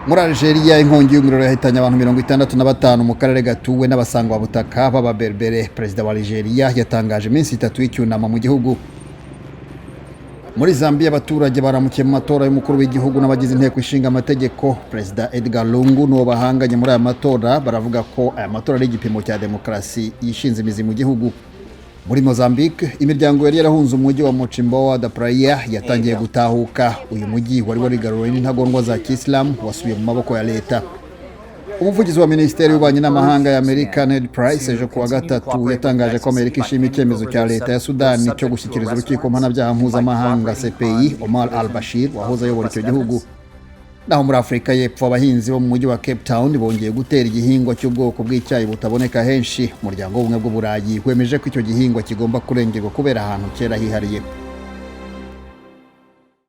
Muri Algeria, inkongi y'umuriro yahitanye abantu 65 mu karere gatuwe n'abasangwabutaka b'Ababerbere. Perezida wa Algeria yatangaje iminsi 3 y'icyunamo mu gihugu. Muri Zambia, abaturage baramukiye mu matora y'umukuru w'igihugu n'abagize inteko ishinga amategeko. Perezida Edgar Lungu n'uwo bahanganye muri aya matora baravuga ko aya matora ari igipimo cya demokarasi yishinze imizi mu gihugu. Muri Mozambique, imiryango yari yarahunze umujyi wa Mocimboa da Praia yatangiye gutahuka. Uyu mujyi wari warigaruriwe n'intagondwa za Kisilamu wasubiye mu maboko ya leta. Umuvugizi wa Minisiteri y'Ububanyi n'Amahanga ya Amerika, Ned Price, ejo kuwa gatatu yatangaje ko Amerika ishima icyemezo cya leta ya Sudani cyo gushyikiriza urukiko mpanabyaha mpuzamahanga CPI Omar al Bashir wahoze ayobora icyo gihugu. Naho muri Afurika y'Epfo, abahinzi bo mu mujyi wa Cape Town bongeye gutera igihingwa cy'ubwoko bw'icyayi butaboneka henshi. Umuryango w'Ubumwe bw'Uburayi wemeje ko icyo gihingwa kigomba kurengerwa kubera ahantu kera hihariye.